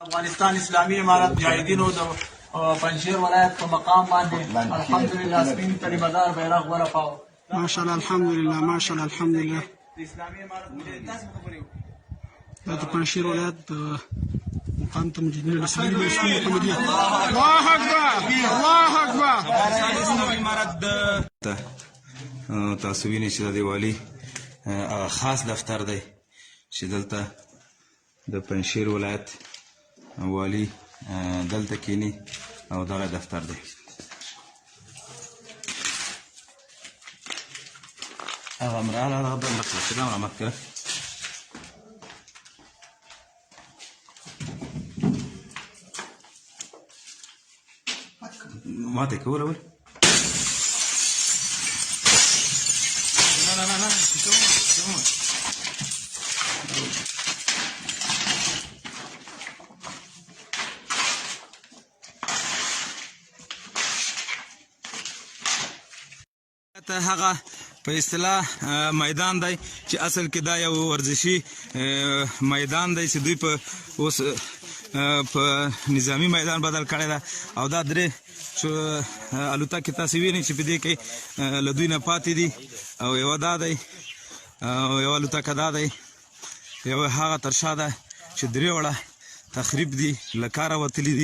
افغانستان اسلامي امارت مجاهدینو د پنجشیر ولایت په مقام باندې الحمدلله سپین کلیمهدار بیرغ ورپاوه. ماشاءالله الحمدلله ماشاءالله الحمدلله. د اسلامي امارت مجاهد تاسو خبرې وکړئ. دا د پنجشیر ولایت د مقام ته مجاهدینو له سپین د سپین محمدیه. الله اکبر الله اکبر. ته تاسو وینئ چې د والي هغه خاص دفتر دی چې دلته د پنجشیر ولایت والي دلته کینی او دغه دفتر دی. هغه مراله هغه بل مخ چې دا مخ کړه. ماته کوله ول. نه نه نه نه. ته هغه په اصطلاح میدان دی چې اصل کې دا یو ورزشي میدان دی چې دوی په اوس په نظامی میدان بدل کړی ده. او دا درې چې الوتکې تاسو وینئ چې په دې کې له دوی نه پاتې دي، او یوه دا دی او یوه الوتکه دا دی، یوه هغه تر شا ده چې درې واړه تخریب دي، له کاره وتلي دي.